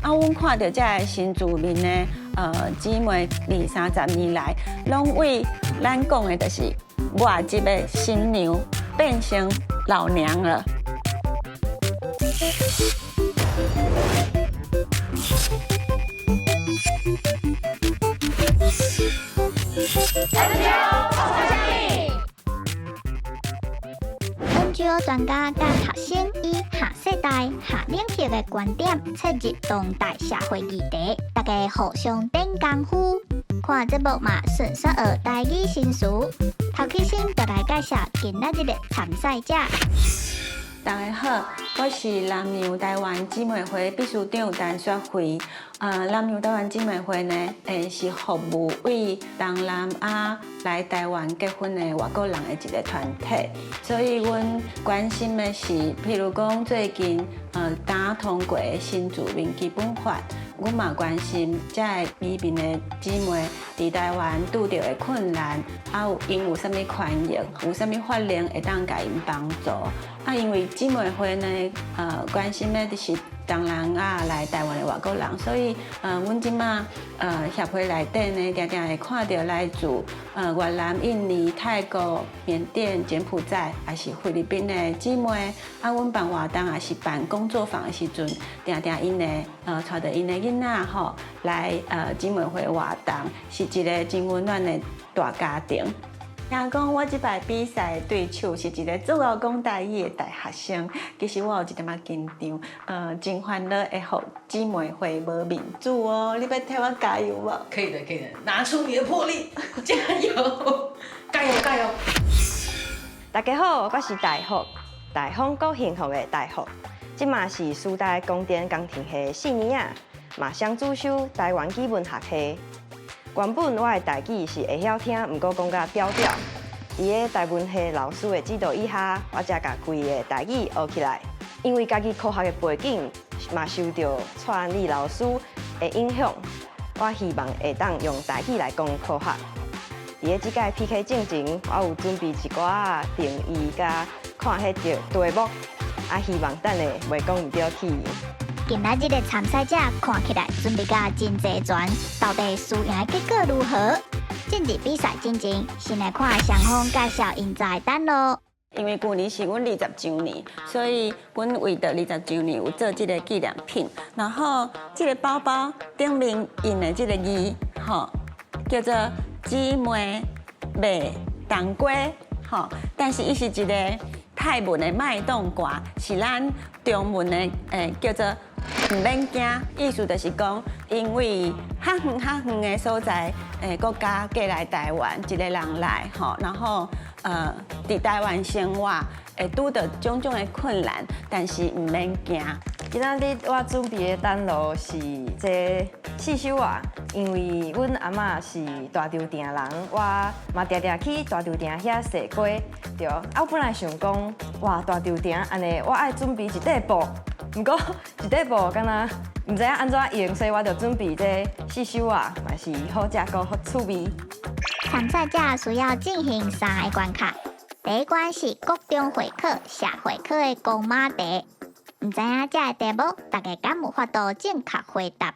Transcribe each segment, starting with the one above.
啊，阮看著遮个新住民的姊妹二三十年來，攏為咱講的就是外籍的新娘變成老娘了。 NGO 專家佮學生以下世代、下領域的觀點切入當代社會議題，大家互相點功夫。看節目嘛，順紲學台語新詞。頭起先就來介紹今仔日的參賽者。大家好，我是南洋台灣姊妹會秘書長陳雪慧。南洋台灣姊妹會呢，是服務為東南亞來台灣結婚的外國人的一個團體。所以，阮關心的是，譬如講最近剛通過的新住民基本法，阮嘛關心遮个移民的姊妹佇台灣拄著的困難，啊有𪜶有啥物權益，有啥物法令會當共𪜶幫助。啊，因為姊妹會呢，關心的就是東南亞來台灣的外國人，所以阮這馬協會內底呢，定定會看著來自越南、印尼、泰國、緬甸、柬埔寨，抑是菲律賓的姊妹。啊，阮辦活動抑是辦工作坊的時陣，定定𪜶會帶著𪜶的囡仔吼來姊妹會活動，是一個真溫暖的大家庭。聽講我這擺比賽的對手是一個足𠢕講台語的大學生，其實我有一點仔緊張，真煩惱會予姊妹會無面子哦。你欲替我加油無？可以的，可以的，拿出你的魄力，加油，加油，加油！大家好，我是大福，大方閣幸福的大福。這馬是師大光電工程系四年仔，嘛雙主修台灣語文學系。原本我的台語是會曉聽，毋過講甲刁刁。佇咧台文系老師的指導以下，我才共規个台語學起來。因為家己科學的背景，嘛受著蔡安麗老師的影響，我希望會當用台語來講科學。佇咧這屆 PK 進前，我有準備一寡定義佮看彼個題目，啊，希望等下袂講毋著去。今仔日的參賽者看起來準備甲真齊全，到底輸贏的結果如何？進入比賽進前，先來看雙方介紹𪜶的等路。因為舊年是阮二十週年，所以阮為著二十週年有做這個紀念品。然後這個包包頂面印的這個字，吼，叫做姊妹袂同瓜，吼，但是伊是一個泰文的脈動歌，是咱中文的叫做毋免驚，意思就是講，𪜶為較遠較遠的所在，國家過來台灣，一个人來，吼，然後佇台灣生活會拄著種種的困難，但是毋免驚。今仔日我準備的等路是這四首歌，因為阮阿嬤是大稻埕人，我嘛定定去大稻埕遐踅街，對。啊，我本來想講，哇，大稻埕按呢，我愛準備一塊布，毋過一塊布敢若毋知影按怎用，所以我就準備這四首歌，嘛是好食閣好趣味。參賽者需要進行三个關卡，第一關是國中會考社會科的公馬題，毋知影這个題目大家敢有法度正確回答？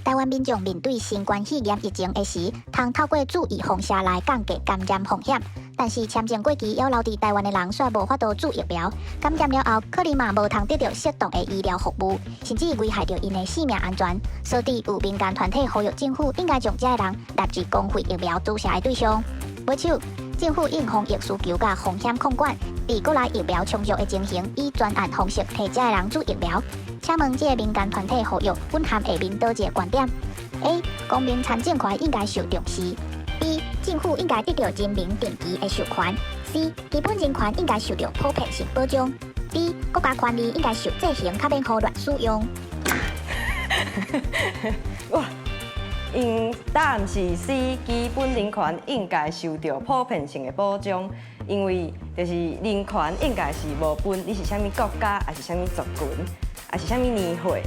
台灣民眾面對新冠肺炎疫情的時，通透過注預防射來降低感染風險。但是簽證過期猶留佇台灣的人卻無法度注疫苗，感染了後可能嘛無通得著適當的醫療服務，甚至危害著𪜶的性命安全。所以有民間團體呼籲政府應該將這个人納入公費疫苗注射的對象。尾手，政府應防疫需求佮風險控管，佇國內疫苗充足的情形，以專案方式替這个人注疫苗。請問這个民間團體呼籲蘊含下面佗一个觀點？A. 公民參政權應該受重視。B. 政府應該得著人民定期的授權。C. 基本人權應該受著普遍性保障。D. 國家權力應該受制衡，較免予亂使用。哇！𪜶答案是 C，基本人權應該受著普遍性的保障，因為就是人權應該是無分你是啥物國家，抑是啥物族群，抑是啥物年歲，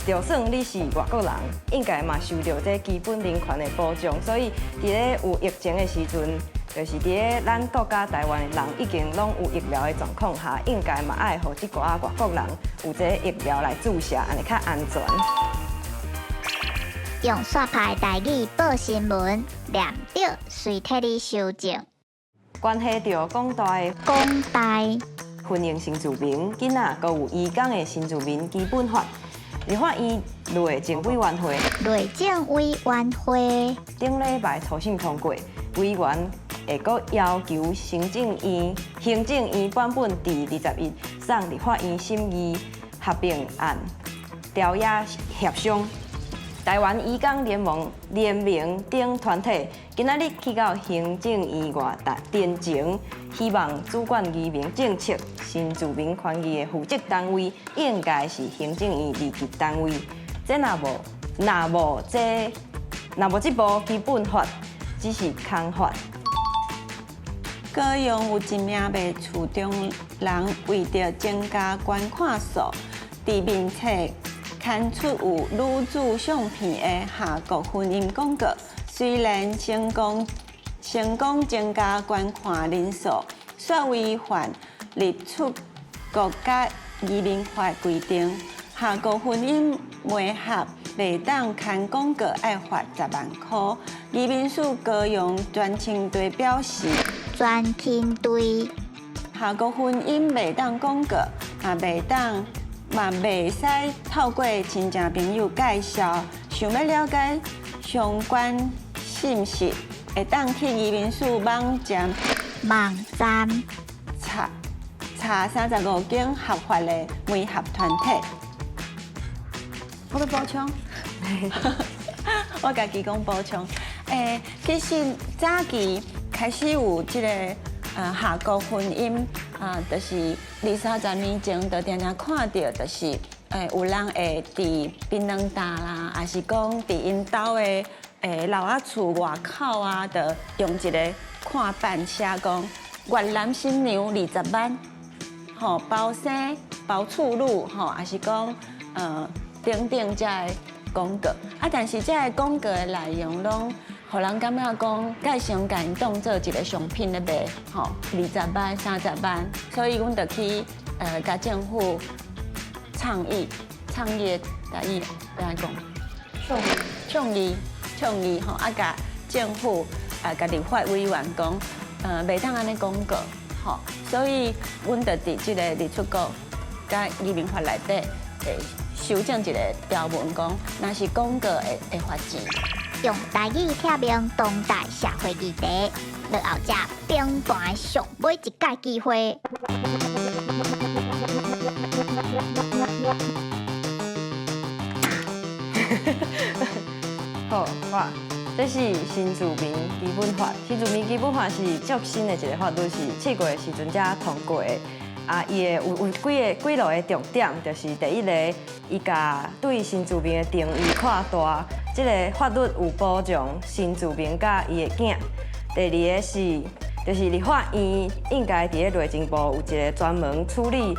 就算你是外國人，應該嘛受著這基本人權的保障。所以佇咧有疫情的時陣，就是佇咧咱國家台灣的人已經攏有疫苗的狀況下，應該嘛愛予這寡外國人有這個疫苗來注射，按呢較安全。用煞派台語報新聞，念著隨替你修正。關係著廣大的廣大婚姻新住民囡仔，閣有移工的新住民基本法，立法院內政委員會內政委員會頂禮拜初審通過，委員會閣要求行政院行政院版本佇21送立法院審議合併案條約協商。台灣移工聯盟聯盟等團體今仔日去到行政院外陳情，希望主管移民政策、新住民權益的負責單位應該是行政院二級單位。這若無，若無這，若無這部基本法，只是空法。高雄有一名賣厝中人，為著增加觀看數，佇面冊刊出有女子相片的韓國婚姻廣告，雖然成功成功增加觀看人數，卻違反入出國佮移民法規定。韓國婚姻媒合袂當刊廣告，愛罰10萬箍。移民署高雄專勤隊表示，專勤隊韓國婚姻袂當廣告，嘛袂當。嘛袂使透過親戚朋友介紹，想欲了解相關信息，會當去移民署網站網站查查35間合法的媒合團體。我欲補充，我家己講補充。其實早期開始有這個韓國婚姻。啊，就是二三十年前，就定定看著，就是有人會佇檳榔擔啦，抑是講佇𪜶兜的樓仔厝外口啊，就用一個看板寫講越南新娘20萬，吼包生包處女，吼，抑是講等等這个廣告。啊，但是這个廣告的內容攏予人感覺講，蓋先共𪜶當做一個商品咧賣，吼，20萬、30萬，所以阮就去共政府倡議，倡議的台語按怎講？倡議，倡議，倡議吼，啊，共政府啊，共立法委員講，袂當按呢廣告，吼，所以阮就佇這个入出國佮移民法內底會修正一個條文，講若是廣告會會罰錢。用台語拆明當代社會議題，落後者崩盤上尾一擺機會。好，我這是新住民基本法。新住民基本法是足新的一個法律，是7月的時陣才通過的。啊，伊的有有幾个幾落个重點，就是第一个，伊共對新住民的定義擴大，這个法律有保障新住民佮伊的囝。第二个是，就是立法院應該佇咧內政部有一個專門處理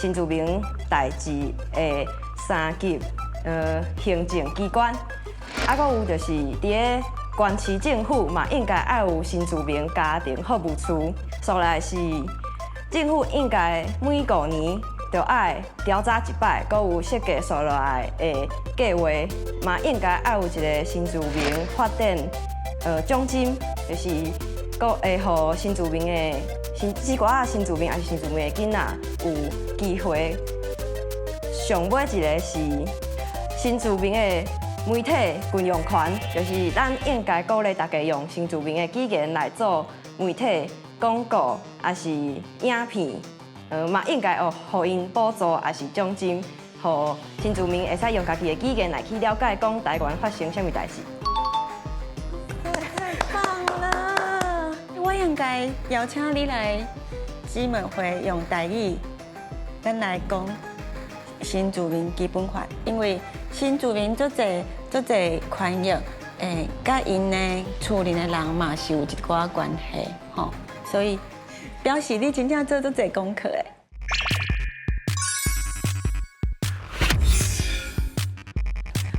新住民代誌的三級行政機關。啊，閣有就是佇咧縣市政府嘛，應該愛有新住民家庭服務處。煞來是政府應該每5年就愛調查一擺，閣有設計煞落來的計劃，嘛應該愛有一個新住民發展獎金，就是閣會予新住民的新這寡仔新住民，抑是新住民的囡仔有機會。上尾一個是新住民的媒體運用權，就是咱應該鼓勵大家用新住民的語言來做媒體廣告，抑是影片，嘛應該哦，予𪜶補助，抑是獎金，予新住民會使用家己的語言來去了解講台灣發生啥物代誌。太棒了！我應該邀請你來姊妹會用台語，咱來講新住民基本法，因為新住民足濟足濟權益，佮𪜶的厝裡的人嘛是有一寡關係，吼，所以表示你真正做足濟功課的。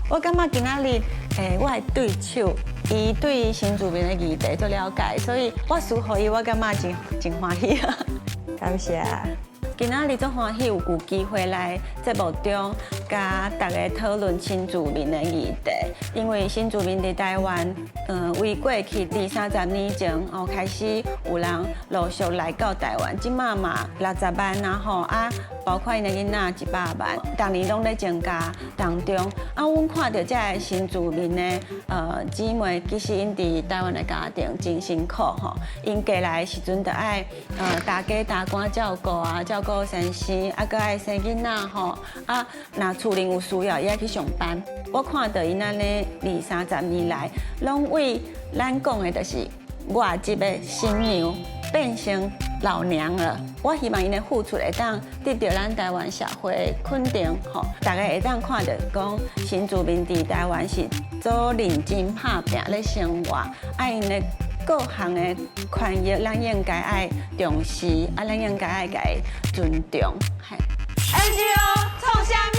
我感覺今仔日，我的對手伊對新住民的議題足了解，所以我輸予伊，我感覺真真歡喜。感謝。今仔日足歡喜有機會來節目中，佮大家討論新住民的議題。因為新住民佇台灣，為過去二三十年前哦，開始有人陸續來到台灣，這馬嘛60萬啊吼啊，包括𪜶的囡仔100萬，逐年攏咧增加當中。啊，阮看著這个新住民的姊妹，其實𪜶佇台灣的家庭真辛苦吼，𪜶過來的時陣就愛大家大官照顧啊，照顧先生，啊，閣愛生囡仔吼，啊，若厝裡有需要，伊愛去上班。我看著𪜶按呢二三十年來，攏為咱講的，就是外籍的新娘變成老娘了。我希望𪜶的付出會當得著咱台灣社會肯定，吼，大家會當看著講新住民佇台灣是足認真拍拚咧生活，啊，𪜶的各項的權益，咱應該愛重視，啊，咱應該愛共伊尊重。 NGO 創啥物？